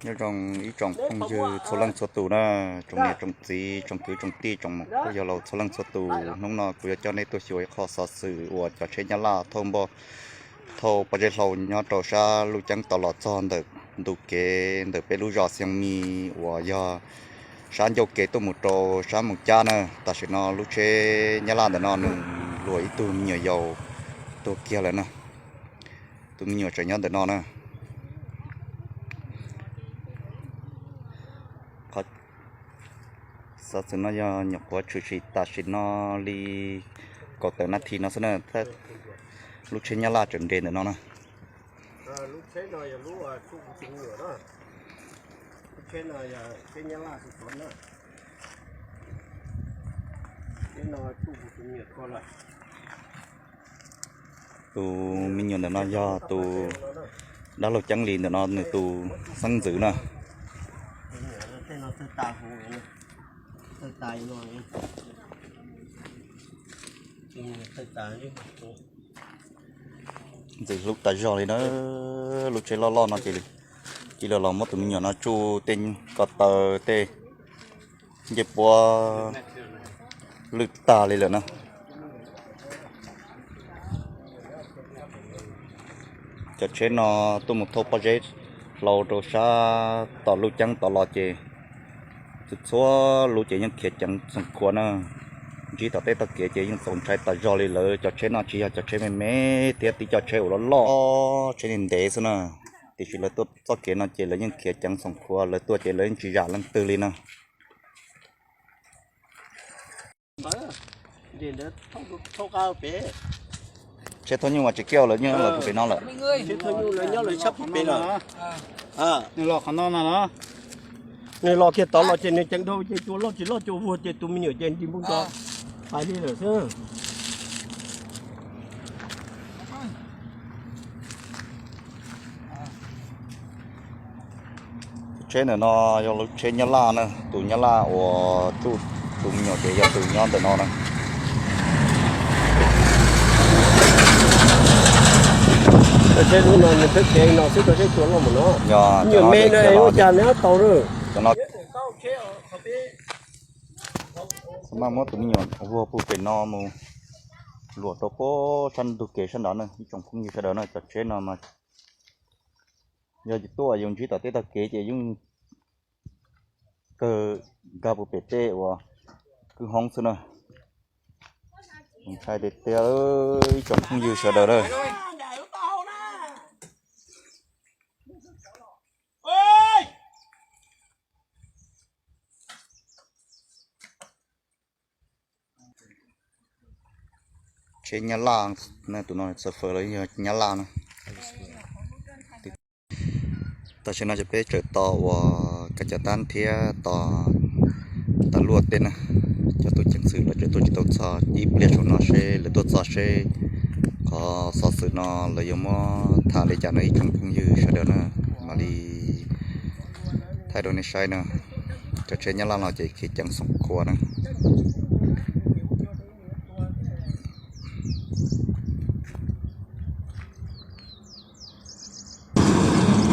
Nyob zoo ib tsoom phooj ywg txhua leej txhua tus na, tsoom niam tsoom txiv, tsoom kwv tsoom tij, tsoom muam phauj yawg laus txhua leej txhua tus, hnub no kuv yuav coj nej tuaj xyuas ib qho xov xwm uas cov tsheb nyab laj thauj npauj, thauj pob zeb hlau nyob rau sab Luj Ceeb tod los txog ntawm ntu kev ntawm peb lub zos Xiaus Mis uas yog sab ncauj kev tuaj mus rau sab Moos Cab na. Tam sim no lub tsheb nyab laj ntawm no nws luam ib tug me nyuam yaus tuag kiag lawm na. Tus me nyuam tseem nyob ntawm no na. Xov xwm no yog nyuam qhuav tshwm sim tam sim no li kaum tawm nas this no xwb na, lub tsheb nyab laj tseem nres ntawm no na. Tus me nyuam ntawm no yog tus dab laug Ceeb Lis ntawm no nws tus xeeb ntxwv na. Ntxim hlub tas zog li na, lub tsheb loj loj no ces cia li los muab tus me nyuam no tsuj tej ko taw tej ncej puab lwj tag li lawm na. Cov tsheb no tuaj mus thauj pob zeb hlau rau sab tom Luj Ceeb tod los ces txhua txhua lub ces yeej khiav ceev xoom khuav na. Ntsib tom tej tog kev ces yeej txaus ntshai tas zog li lawm. Cov tsheb no tsis yog cov tsheb me me thiab, tib cov tsheb uas loj loj tsheb ntev ntev xwb na, tiam sis lawv tuaj txoj kev no ces lawv yeej khiav ceev xoom khuav, lawv tuaj ces lawv yeej tsis zam leej twg li na. Tsheb thauj nyuj mas tsis kiaj lawm, nyob lawv pem no lawm. Nws los qhov no no, nws los kiag tod los ces nws ceev dhau ces cua loj tsis loj cua vuag ces tus me nyuam ces nti npoo to, pais li lawm xwb. Tsheb ntawm no yog lub tsheb nyab laj na, tus nyab laj uas tsuj tus me nyuam ces yog tus nyob ntawm no na. Tsheb no nws peb kev no xwb, tsheb cua loj mus no, nyuam me no ua cas nws tau lawm. Maj muab tus me nyuam vuag puag pem no mus luam rau puag sab ntug kev sab nrad na, ib tsoom phooj ywg sawv daws na. Cov tsheb no mas yog tuaj yus ntsib tom tej tog kev ces yeej kawg nkag puag pem tej uas kwj hoob xwb na. Ntshai tiag tiag ib tsoom phooj ywg sawv daws na. Tsheb nyab laj, tus no xav fawm los yog nyab laj na. Tam sim no ces peb tseem tos uas kav cov tab thiab tos tas luaj tej na. Cov tus ceev xwm lawv tseem tuaj tsis tau txog, ib pliag saum no seb lawv tuaj txog seb qhov xov xwm no lawv yuav muab tham li cas no ib tsoom phooj ywg sawv daws na. Mam li thaij rau nej saib na. Cov tsheb nyab laj no ces khiav ceev xoom khuav na.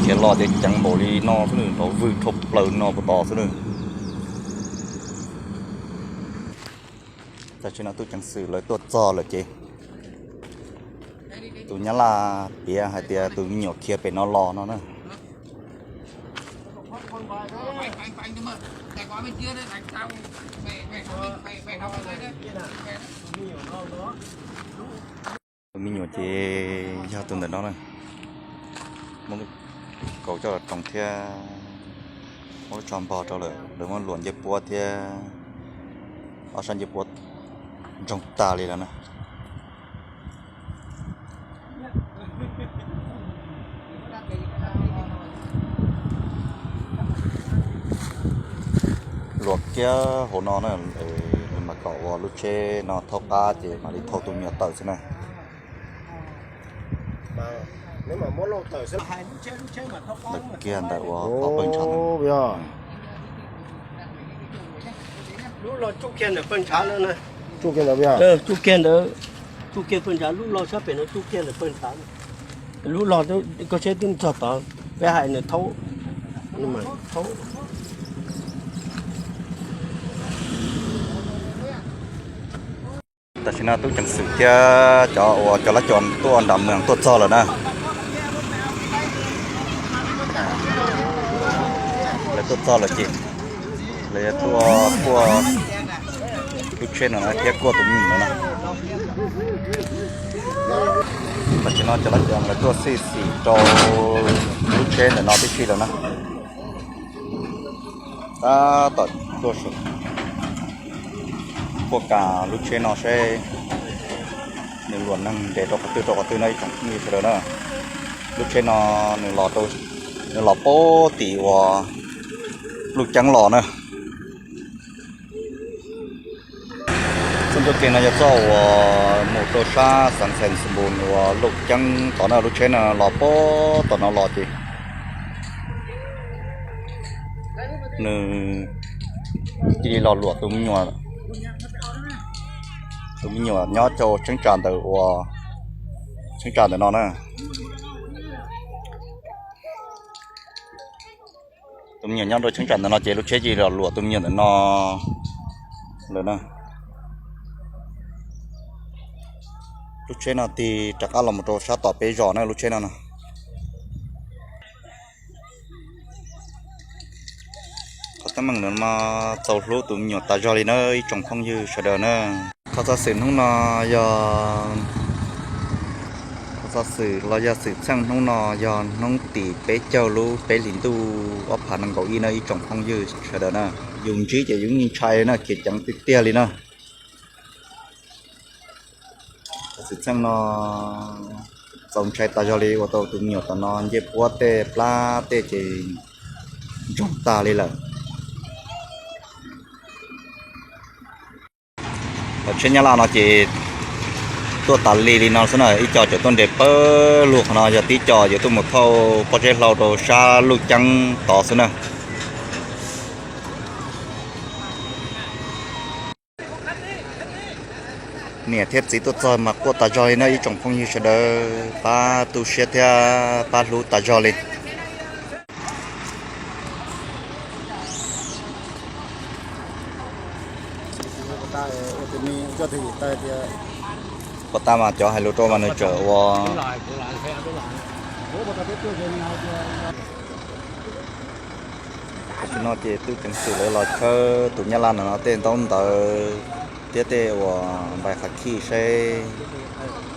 Khiav los ces ceev npaum li no xwb nws, nrov vwg rhau plaws no puas tos xwb nws. Tam sim no tub ceev xwm lawv tuaj txog lawm ces tus nyab laj piav hais tias tus me nyuam khiav pem no los no na. Tus me nyuam ces yog tus ntawm no na, muab kaus coj los roos thiab muab lub tsho npog rau lawm, lawv muab luam ncej puab thiab ob sab ncej puab ntsoog tag li lawm na. Luam kiag hauv no na, mam kom ua lub tsheb no thaub qab ces mam li thau tus me nyuam tawm xwb na. Ntawm kiag ntawm uas qhov pawg ntshav. Tsuj kiag ntawd, tsuj kiag pawg ntshav, lub log sab pem no tsuj kiag ntawm pawg ntshav. Lub log koj tsheb twb txog tod, peb hais nws thaub Tam sim no tub ceev xwm thiab cov uas cov lab cov tuaj nram mws tuaj txog lawm na. Lawv tuaj txog lawm ces lawv yuav tuaj kuaj lub tsheb no thiab kuaj tus me nyuam no. Tam sim no cov lab cov lawv tuaj xij xim rau lub tsheb ntawm no tib si lawm na. Tab tom tuaj kuaj kas lub tsheb no seb nws luam neeg nres rau qhov twg rau qhov twg no ib tsoom phooj ywg sawv daws na. Lub tsheb no nws los rau, nws los pem tim uas Luj Ceeb los na. Txoj ncauj ke no yog txoj uas mus rau sab xeev Xeev Xwm Npus uas Luj Ceeb tod na. Lub tsheb no los pem tom no los ces nws cia li los luam tus me nyuam, tus me nyuam nyob rau cheeb tsam ntawm uas, cheeb tsam ntawm no na. Tus me nyuam nyob rau cheeb tsam ntawm no ces lub tsheb cia li los luam tus me nyuam ntawm no lawm na. Lub tsheb no tig rov qab los mus rau sab tom peb zos na lub tsheb no no. Qhov teeb meem no mas txaus hlub tus me nyuam tas zog li na ib tsoom phooj ywg sawv daws na. Qhov xov xwm hnub no yog, qhov xov xwm los yog xwm txheej hnub no yog hnub tim peb caug lub peb hlis ntuj ob phav nees nkaum ib na ib tsoom phooj ywg sawv daws na. Yus ntsib ces yus yeej ntshai na, khiav ceev tiag tiag li na. Xwm txheej no txaus ntshai tas zog li, ua tau tus me nyuam tom no ncej puab tej plab tej ces ntsoog tag li lawm. Cov tsheb Nyab Laj no ces tuaj tas li li no xwb na, ib co tseem tuaj nres pawg lug qhov no, yog tib co yuav tuaj mus thauj pob zeb hlau rau sab Luj Ceeb tod xwb na. Niam thiab txiv tuaj txog mas quaj tas zog li na ib tsoom phooj ywg sawv daws, pab tu siab thiab pab hlub tas zog li. Puas tas mas cov hais lus rau mas nws tseem ua. Tam sim no ces tub ceev xwm lawv los tshawb tus Nyab Laj no tej ntaub ntawv thiab tej uas npais qhov khij saib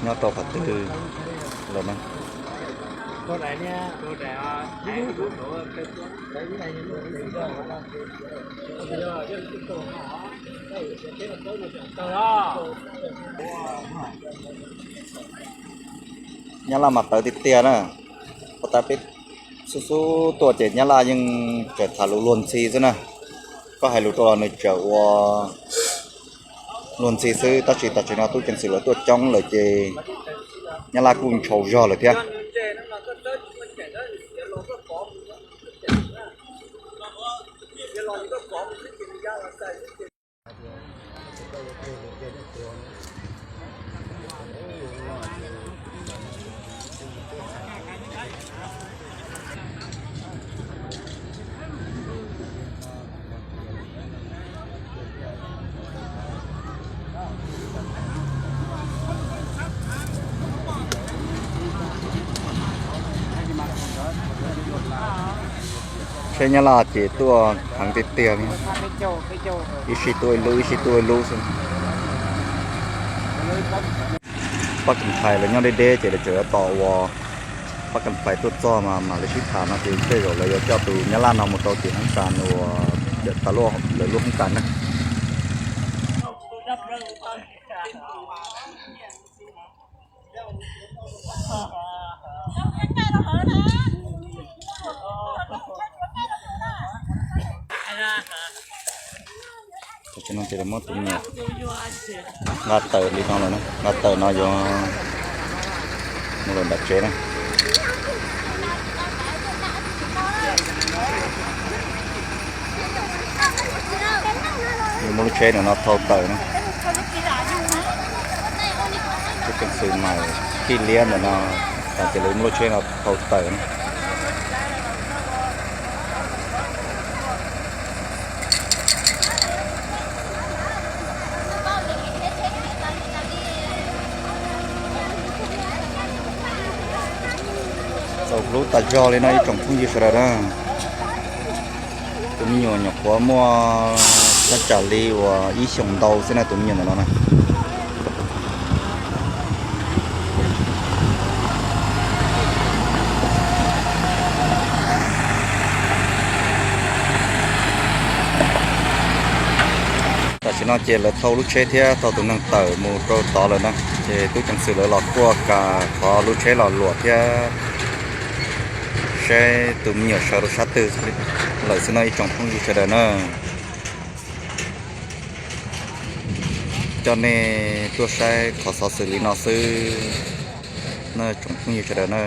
nyob rau qhov twg lawm na. Nyab Laj mas tawv tiag tiag na. Puas tas peb xub xub tuaj ces Nyab Laj yeej tseem tham lus luag ntxhi xwb na. Koj hais lus rau los nws tseem ua luag ntxhi xwb, tab sis tam sim no tub ceev xwm lawv tuaj coob lawm ces Nyab Laj kuj ntshau zog lawm thiab. Tsheb Nyab Laj ces tuaj heev tiag tiag li, ib sij tuaj ib lub ib sij tuaj ib lub xwb. Pab Kam Phais lawv nyob deb deb ces lawv tseem yuav tos uas Pab Kam Phais tuaj txog mas mam li sib tham no ces tej zaum lawv yuav coj tus Nyab Laj no mus rau tim hoob kas uas tas luaj lawv lub hoob kas na. Tam sim no ces lawv muab tus me nyuam nqa tawm li no lawm na, nqa tawm no yuav mus lawm nram tsev na. Yuav muab lub tsheb ntawm no thau tawm na. Tub ceev xwm mas khij liab ntawm no, tas ces lawv muab lub tsheb no thau tawm na. Tas zog li no ib tsoom phooj ywg sawv daws na. Tus me nyuam nyuam qhuav muaj thaj tsam li uas ib xyoos ntau xwb na, tus me nyuam ntawm no na. Tam sim no ces lawv thau lub tsheb thiab thau tus neeg tawm mus rau tod lawm na. Ces tub ceev xwm lawv los kuaj kam qhov lub tsheb los luam thiab saib tus me nyuam sawv rau sab twg lawm xwb no ib tsoom phooj ywg sawv daws na. Coj nej tuaj saib qhov xov xwm li no xwb na tsoom phooj ywg sawv daws na.